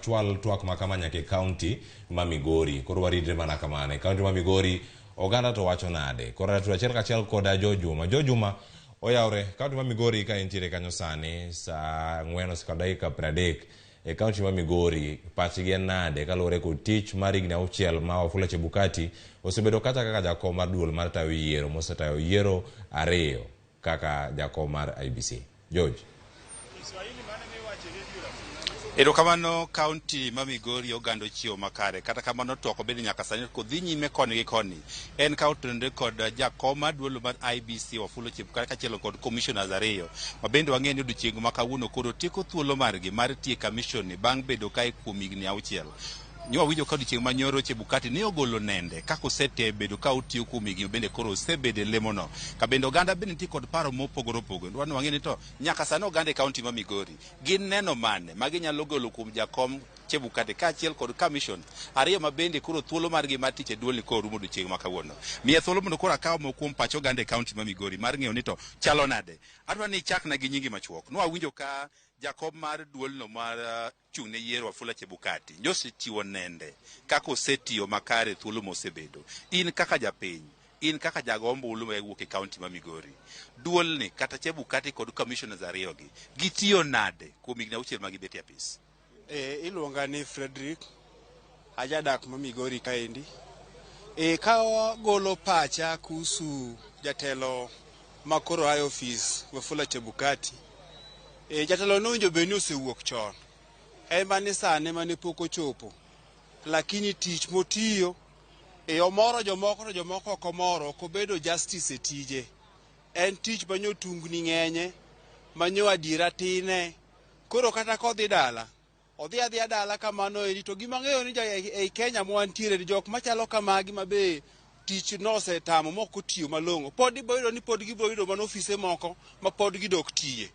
wachwal twak ma kama nyaka e kaunti ma Migori. Koro waridre mana kamano. E kaunti ma Migori oganda to wacho nade? Koro atudo achiel kachiel koda Jo Juma. Jo Juma oyawre kaunti ma Migori ka entiere kanyo sani saa 4 osekalo dakika 30 e kaunti ma Migori pachgi en nade kaluwore kod tich mar higni 6 ma Wafula Chebukati osebedo kata kaka jakom mar duol mar tayo yiero mosetayo yiero 2 kaka jakom mar IEBC. George. Erokamano. Kaunti ma Migori oganda ochiewo makare, kata kamano to ok obedo nyaka sani kodhi nyime koni gi koni en ka otenore kod jakom mar duol mar IEBC Wafula Chebukati kaachiel kod commissioners 2 ma bende wang'eyo ni odiochieng' ma kawuono koro tieko thuolo margi mar tiyo e commission ni bang' bedo kae kuom higni 6. Nyo wawinjo ka odiochieng' ma nyoro Chebukati ne ogolo nende kaka osebedo ka otiyo kuom higni bende koro osebedo e lemono ka bende oganda bende nitie kod paro mopogore opogore. Dwaro ni wang'e ni to nyaka sani oganda e kaunti ma Migori gin neno mane ma ginyalo golo kuom jakom Chebukati kaachiel kod commission 2 ma bende koro thuolo margi mar tich e duolni koro rumo odiochieng' ma kawuono. Miya thuolo mondo koro akaw moko kuom pach oganda e kaunti ma Migori mar ng'eyo ni to chalo nade. Adwa ni ichakna gi nyingi machuok. Nwawinjo ka jakom mar duolno mar chung' ne yiero Wafula Chebukati nyosechiwo nende kaka osetiyo makare thuolo mosebedo. In kaka japiny, in kaka jago ombulu mawuok e kaunti ma Migori, duolni kata Chebukati kod commissioners 2 gi gitiyo nade kuom higni 6 ma gibet e apis? Iluonga ni Frederick, ajadak ma Migori kaendi. Ka golo pacha kuhusu jatelo ma koro ae ofis Wafula Chebukati. Jatelo nowinjo bed ni osewuok chon. En mani sane mane pok ochopo. Lakini tich motiyo, omoro jomoko to jomoko ok omoro, ok obedo justice e tije. En tich manyo tungni ng'enye, manyo adiera tine. Koro kata kodhi dala, odhi adhiya dala kamano eri, to gima ang'eyo ni ei Kenya mwantiere ni jok machalo kamagi ma be tich nosetamo mok otiyo malong'o, pod ibiro yudo ni pod gibiro yudo mana ofise moko ma pod gidok tiye.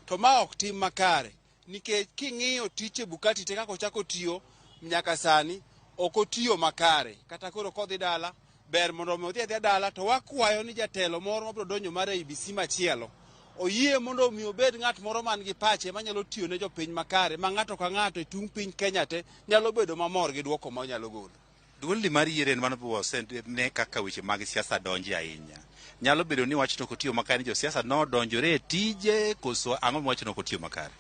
To ma ok tim makare, nikech king'iyo tich Chebukati te kaka ochako tiyo nyaka sani, ok otiyo makare. Kata koro kodhi dala, ber mondo mi odhi adhiya dala, to wakwayo ni jatelo moro mabiro donjo mar IEBC machielo, oyie mondo mi obed ng'at moro man gi pache manyalo tiyo ne jopiny makare, ma ng'ato ka ng'ato e tung' piny Kenya te nyalo bedo mamor gi duoko ma onyalo golo. Duolni mar yiero en mano ne kaka weche mag siasa donje ahinya. Nyalo bedo ni wach to ok otiyo makare ni josiasa nodonjore e tije koso ang'o miwacho ni ok otiyo makare?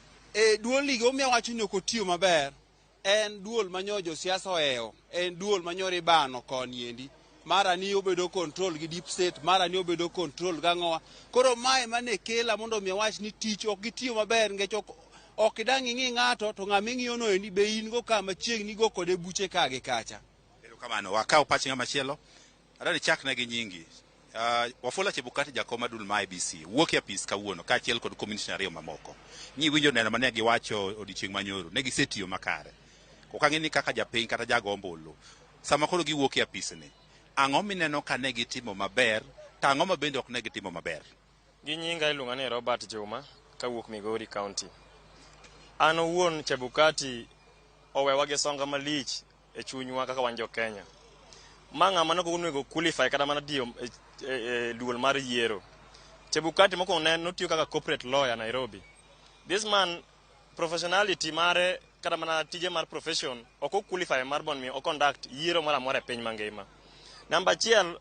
Duolni gimomiyo awacho ni ok otiyo maber, en duol manyo josiasa ohewo, en duol manyoro ibano koni endi. Mara ni obedo control gi deep state, mara ni obedo control gang'owa. Koro mae mane kela mondo mi awach ni tich ok gitiyo maber nikech ok idang' ing'i ng'ato to ng'ama ing'iyo no endi be in go ka machiegni go kode buche ka gi kacha. Erokamano, wakaw pach ng'ama chielo. Adwa ni chakna gi nyingi. Wafula Chebukati jakom mar duol mar IEBC wuok e apis kawuono kaachiel kod commissioner 2 mamoko. Nyi winjo neno mane giwacho odiochieng' manyoro, ne gisetiyo makare. Ok ang'e ni kaka japiny kata jago ombulu, sama koro giwuok e apis ni, ang'o mineno ka ne gitimo maber to ang'o ma bende ok ne gitimo maber? Gi nyinga iluonga ni Robert Juma kawuok Migori County. An owuon Chebukati owewa gi songa malich e chunywa kaka wan jo Kenya. Ma ng'ama ne ok onego qualify kata mana tiyo e duol mar yiero. Chebukati mokwongo ne notiyo kaka corporate lawyer Nairobi. This man professionality mare kata mana tije mar profession ok o qualify mar mondo mi o conduct yiero moro amora e piny mangima. Namba 1,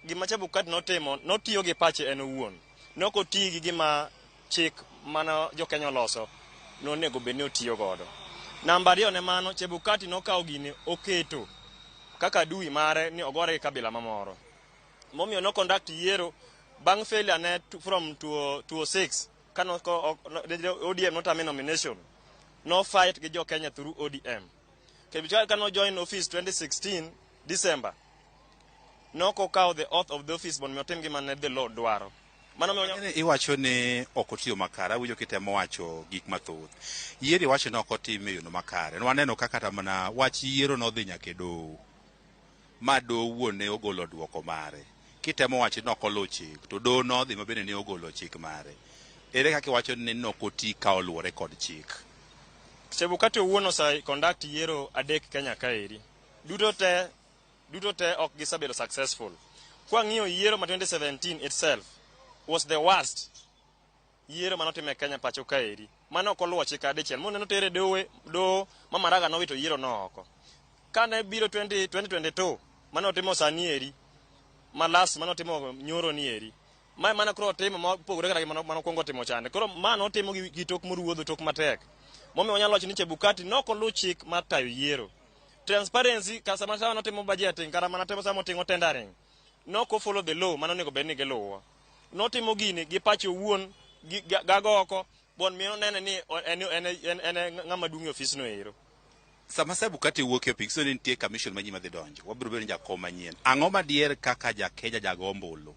gima Chebukati notimo, notiyo gi pache en owuon. Ne ok oti gi gima chik mane jo Kenya oloso nonego bed ni otiyo godo. Namba 2 ne mano, Chebukati nokawo gini oketo kaka adui mare ni ogore gi kabila mamoro. Momiyo no conduct yiero bang' failure ne from 2006 kano ODM notame nomination. No fight gi jo Kenya through ODM. Chebukati kano join office 2016 December, nokokawo the oath of the office mondo mi otim gima ne the law dwaro. Mano miyo Iwacho ni ok otiyo makare, awinjo kitemo wacho gik mathoth. Yiero iwacho ni ok otim e yono makare. Nwaneno ka kata mana wach yiero nodhi nyaka e doho. Ma doho wuon ne ogolo duoko mare. Kitemo wacho ni ok oluw chik, to doho nodhi ma bende ne ogolo chik mare. Ere kaka iwacho ni nok oti ka oluwore kod chik? Chebukati owuon ose conduct yiero 3 Kenya kaeri. Duto te ok gisebedo successful. Kwa ng'iyo yiero ma 2017 itself was the worst yiero manotim e Kenya pacho kaeri. Mane ok oluwo chik kata dichiel. Moneno tere dowe doho ma Maraga nowito yiero no oko. Kane biro 20, 2022 mane otimo sani eri ma last mane otimo nyoro ni eri. Mae mana koro otimo mopogore kata gi mane okwongo timo chande. Koro ma notimo gi tok moruodho tok matek. Momiyo wanyalo wacho ni Chebukati nok oluw chik mar tayo yiero. Transparency ka sama sama notimo budgeting kata mana timo sama otimo tendering. Nok o follow the law mane onego bed ni giluwo. Notimo gini gi pache owuon gi gago oko bon miyo nene ni en en en en ng'ama duong' e ofis no ero. Sama Chebukati wuok e ofis, ni nitie commission manyien madhi donjo. Wabiro bedo ni jakom manyien. Ang'o madier kaka ja Kenya jago ombulu?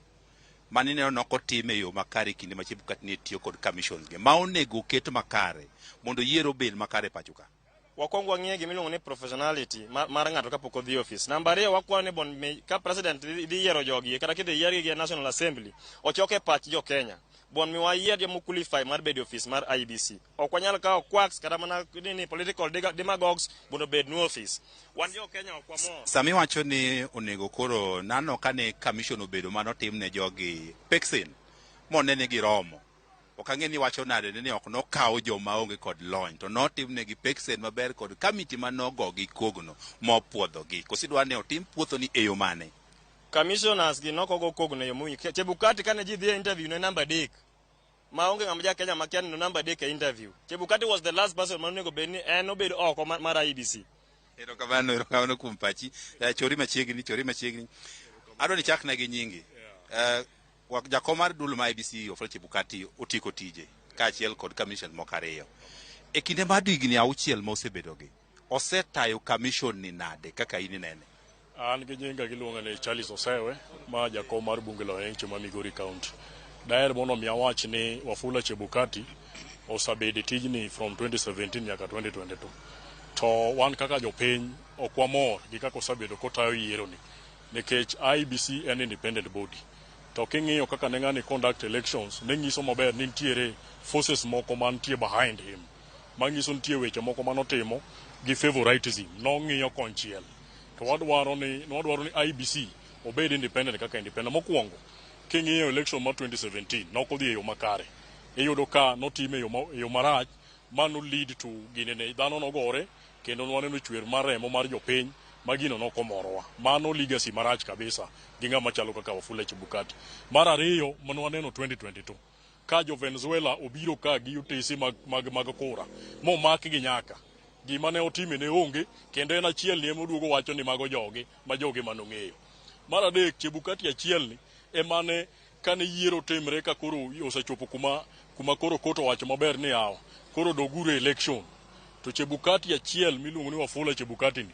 Mani neno nok otim e yo makare e kinde ma Chebukati ne tiyo kod commissions ge. Ma onego oket makare mondo yiero obed makare e pacho ka. Wakwong wang'iye gima iluongo ni professionality mar, mar ng'ato kapok odhi e ofis. Namba ariyo wakwayo ni bon mi ka president dhi yiero jogi kata kidhi yiergi e National Assembly ochok e pach jo Kenya. Bon mi wayier joma qualify mar bedo e ofis mar IEBC. Ok wanyal kawo quacks kata mana nini political demagogues mondo obed nu ofis. Wan jo Kenya ok wamor. Sama iwacho ni onego koro nano kane commission obedo manotim ne jogi peksen mone ni giromo. Ok ang'e ni wacho nade ni ok nokaw joma onge kod lony to notimnegi peksen maber kod kamiti manogogi kogno mopuodhogi. Koso idwa ni otim puotho ni e yo mane? Commissioners gi nok ogo kogno e yo mowinjore. Chebukati kane ji dhi e interview ne namba adek. Ma onge ng'ama ja Kenya makia ni no namba adek e interview. Chebukati was the last person mane onego bed ni en obed oko mar IEBC. Erokamano, erokamano kuom pachi. Chori machiegni, chori machiegni. Adwa ni chakna gi nyingi. Jakom mar duol ma IEBC Wafula Chebukati otieko tije kaachiel kod commission moko ariyo. E kinde mar higni auchiel ma osebedogi, osetayo commission ni nade kaka in inene? An gi nyinga giluonga ni Charles Osewe, ma jakom mar bunge la wananchi ma Migori County. Daher mondo mi awach ni Wafula Chebukati osebedo e tijni from 2017 nyaka 2022. To wan kaka jopiny ok wamor gi kaka osebedo kotayo yiero ni nikech IEBC en independent body. To king'iyo kaka ne ng'ani conduct elections, ne nyiso maber ni nitiere forces moko mantie behind him. Manyiso nitie weche moko manotimo gi favoritism, nong'iyo konchiel. To wadwaro ni IEBC obed independent kaka independent. Mokwongo, king'iyo election mar 2017, nok odhi e yo makare. Iyudo ka notime e yo marach, mano lead to ginene dhano nogore, kendo nwaneno chwer mar remo mar jopiny, ma gino nokomorowa. Mano legacy marach kabisa gi ng'ama chalo kaka Wafula Chebukati. Mar ariyo, manwaneno 2022, ka jo Venezuela obiro ka gi otese mag kura, momakgi nyaka. Gima ne otime ne onge, kendo en achiel ni ema oduogo wacho ni mago jogi, ma jogi manong'eyo. Mar adek, Chebukati achiel ni emane kane yiero timre ka koro osechopo kuma koro court owacho maber ni yawa, koro doguru e election. To Chebukati achiel miluongo ni Wafula Chebukati ni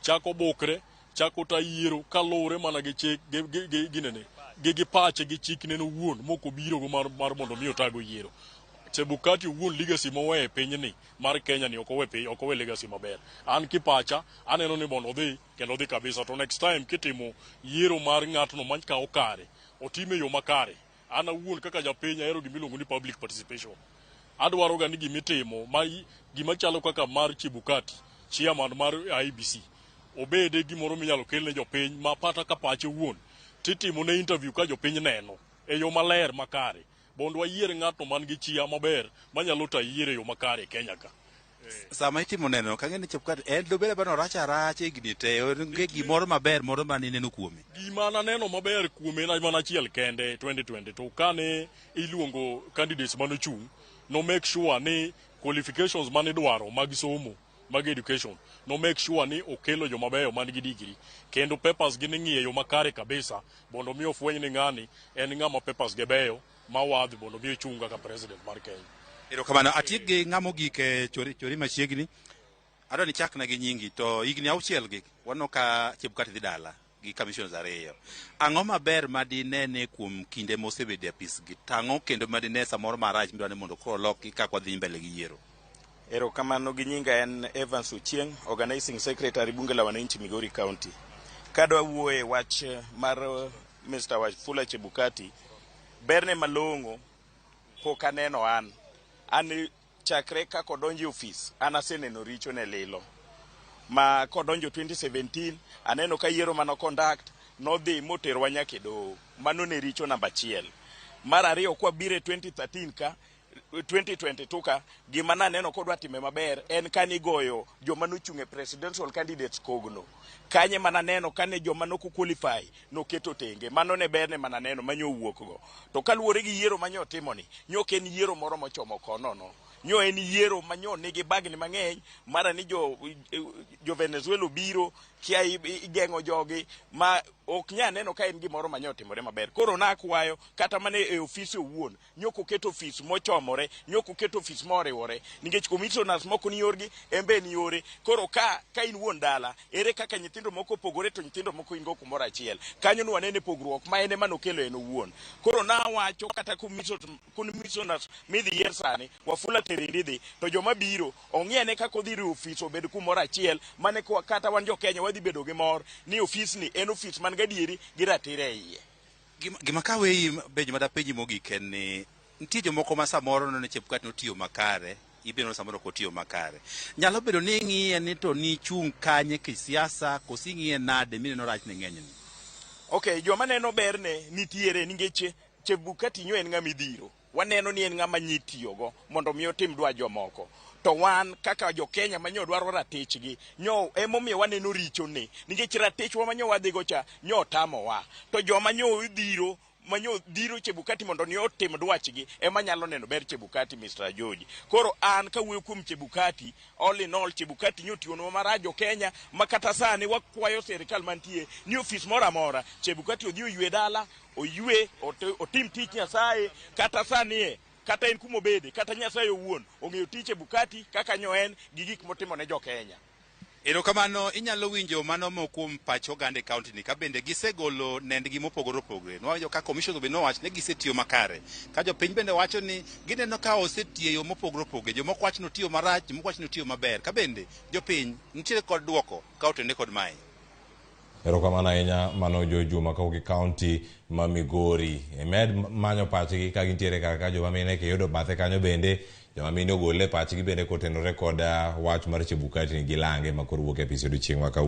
chako bukre, chako ta yiero kaluwore mana gi chik gi ginene, gi pache gi chikne owuon mok obiro go mar mondo mi otago yiero. Chebukati owuon legacy moweyo e pinyni mar Kenya ni ok owe piny, ok owe legacy maber. An kipacha aneno ni mondo odhi kendo odhi kabisa. To next time kitimo yiero mar ng'atno makawo kare, otime e yo makare. An awuon kaka japiny ahero gima iluongo ni public participation. Adwaro ga ni gimitimo ma gima chalo kaka mar Chebukati, chairman mar IEBC, obede gimoro minyalo kel ne jopiny ma pata ka pache owuon titimo ne interview ka jopiny neno e yo maler makare. Mondo wayier ng'atno man gi chia maber manyalo tayo yiero e yo makare e Kenya ka. Sama itimo neno, kang'e ni Chebukati en dobed abeda norach aracha higni te, onge gimoro maber moro mane ineno kuome. Gima naneno maber kuome en mana achiel kende 2022 kane iluongo candidates manochung' no make sure ni qualifications manidwaro mag somo mag education no make sure ni okelo joma beyo man gi degree kendo papers gi ning'iyo e yo makare kabisa mondo mi ofweny ni ng'ani en ng'ama papers ge beyo ma wadhi mondo mi ochung' kaka president mar Kenya. Erokamano. Atiek gi ng'ama ogik e chori machiegni. Adwa ni chakna gi nyingi to higni auchiel gi waneno ka Chebukati dhi dala gi commissions ariyo. Ang'o maber ma dinene kuom kinde mosebedo e apis gi? Tang'o kendo ma dine samoro marach midwa ni mondo koro oloki kaka wadhi mbele gi yiero? Erokamano gi nyinga en Evans Ochieng, Organizing Secretary Bunge la Wananchi Migori County. Kadwa wuoye wach mar Mr. Wafula Chebukati, berne malong'o pok aneno an. An chakre kaka odonjo e ofis, an aseneno richo ne lilo. Ma kodonjo 2017, aneno ka yiero mano conduct nodhi moterowa nyaka e doho. Mano ne richo namba achiel. Mar ariyo, kwabiro e 2013 ka, 2022 ka gima naneno kodwa time maber en kanigoyo joma nochung' e presidential candidates kogno kanye mananeno kane joma nok qualify noketo tenge. Mano ne berne mananeno manyo owuok go. To kaluwore gi yiero manyo otimoni, nyo ok en yiero moro mochomo konono, nyo en yiero manyo nigi bagni mang'eny mara ni jo Venezuela obiro kia igeng'o jogi ma ok nya neno ka en gimoro manyo otimore maber. Koro nakwayo kata mana e ofisi owuon, nyok oket ofis mochomore, nyok oket ofis moriwore, nikech commissioners moko ni yorgi, en be ni yore. Koro ka in wuon dala, ere kaka nyithindo moko opogore to nyithindo moko in go kumoro achiel? Kanyo nwanene pogruok ma en ema nokelo en owuon. Koro nawacho kata commissioners midhi yier sani, Wafula terindi dhi, to joma biro ong'iane kaka odhi riwo ofis obed kumoro achiel, mane kata wan jo Kenya wadhi bedo gi mor ni ofisni en ofis man gadieri gi ratiro e iye. Gima kaweyi penjo madapenji mogik en ni nitie jomoko ma samoro neno ni Chebukati notiyo makare, ibiro samoro ok otiyo makare. Nyalo bedo ni ing'iye ni to nichung' kanye kisiasa, koso ing'iye nade mineno rach ne ng'enyni? Okay, joma neno berne nitiere, nikech Chebukati nyo en ng'ama idhiro. Waneno ni en ng'ama nyitiyogo mondo mi otim dwach jomoko. To wan kaka jo Kenya manyo dwaro ratichgi, nyo emomiyo waneno richone, nikech ratichwa manyo wadhigo cha nyo otamowa. To joma nyo dhiro manyo dhiro Chebukati mondo ni otim dwachgi ema nyalo neno ber Chebukati, Mr. George. Koro an kawuoyo kuom Chebukati, all in all Chebukati nyo tiyonwa marach jo Kenya, ma kata sani wakwayo sirikal mantie ni ofis moro amora Chebukati odhi oywe dala, oywe otim tich Nyasaye. Kata sani e kata en kumobede, kata Nyasaye owuon ong'eyo tich Chebukati kaka nyo en gi gik motimo ne jo Kenya. Erokamano, inyalo winjo mano moko kuom pach oganda e kaunti ni ka bende gisegolo nendgi mopogore opogore. Nwawinjo ka commission bende nowacho ni gisetiyo makare. Ka jopiny bende wacho ni gineno ka osetiyo e yo mopogore opogore. Jomoko wacho ni otiyo marach, jomoko wacho ni otiyo maber. Ka bende jopiny nitiere kod duoko ka otende kod mae. Erokamano ahinya, mano Jo Juma kawuok e kaunti ma Migori. Imed manyo pachgi ka gintiere kar ka joma mine kiyudo bathe kanyo bende joma mine ogole pachgi bende kotenore kod wach mar Chebukati gi lange ma koro wuok e apis odiochieng' ma kawuono.